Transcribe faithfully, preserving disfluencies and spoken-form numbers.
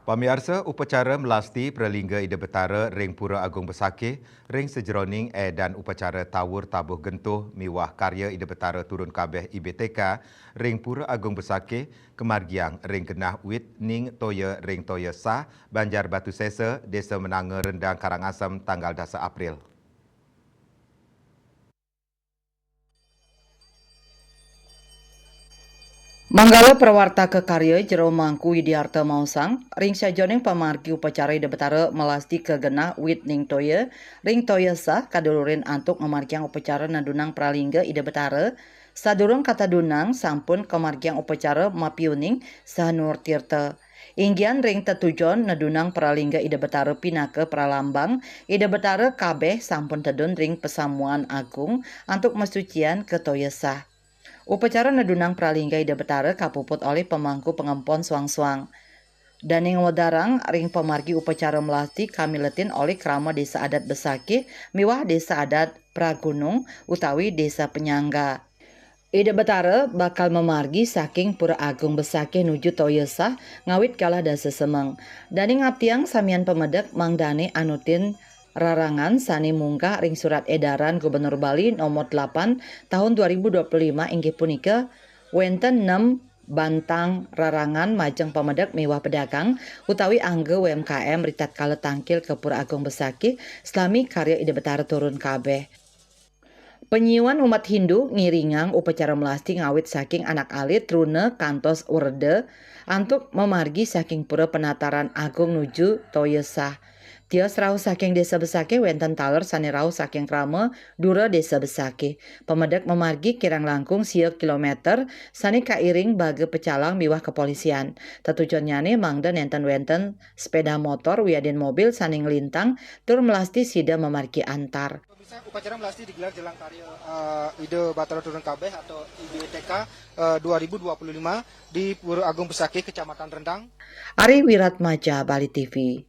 Pamiarsa, upacara melasti pralingga Ida Betara ring Pura Agung Besakih ring sajeroning édan upacara tawur tabuh gentuh miwah karya Ida Betara turun kabéh I B T K ring Pura Agung Besakih kamargiang ring genah wit ning toya ring toya sah, Banjar Batu Sesa, Desa Menanga Rendang, Karangasem, tanggal dasa April. Manggala prawartaka karya Jero Mangku Widiarta maosang, ring sajeroning pamargi upacara Ida Betara melasti ka genah wit ning toya ring toya sah kadulurin antuk ngamargiang upacara nedunang pralingga Ida Betara. Sadurung katedunang sampun kamargiang upacara mapiuning saha nuur tirta. Inggihan ring tetujon nedunang pralingga Ida Betara pinaka pralambang, Ida Betara kabéh sampun tedun ring pasamuan agung antuk masucian ka toya sah. Upacara nedunang pralingga Ida Betara kapuput olih pamangku pangempon suang-suang. Dané ngwedarang ring pamargi upacara melasti kamiletin olih krama Désa Adat Besakih miwah Désa Adat Pragunung utawi Désa Penyangga. Ida Betara bakal mamargi saking Pura Agung Besakih nuju toya sah ngawit galah dasa semeng. Dané ngaptiang samian pamedek mangdané anutin rarangan sané munggah ring Surat Edaran Gubernur Bali Nomor delapan Tahun dua ribu dua puluh lima, inggih punika wénten nem bantang rarangan majeng pamedek miwah pedagang utawi angga U M K M ritatkala tangkil ka Pura Agung Besakih, salami karya Ida Betara turun kabéh. Panyiuan umat Hindu ngiringang upacara melasti ngawit saking anak alit truna kantos werda antuk mamargi saking Pura Penataran Agung nuju toya sah. Tios rauh saking Désa Besakih wénten taler sané rauh saking krama dura Désa Besakih. Pamedek mamargi kirang langkung sia kilométer sané kairing baga pecalang miwah kepolisian. Tetujonnyané mangda nénten wénten sepéda motor wiadin mobil sané nglintang tur melasti sida mamargi antar. Pemirsa, upacara melasti digelar jelang karya, eh, Ida Batara Turun Kabéh atau I B T K, eh, dua ribu dua puluh lima di Pura Agung Besakih, Kecamatan Rendang. Ari Wiratmaja, Bali T V.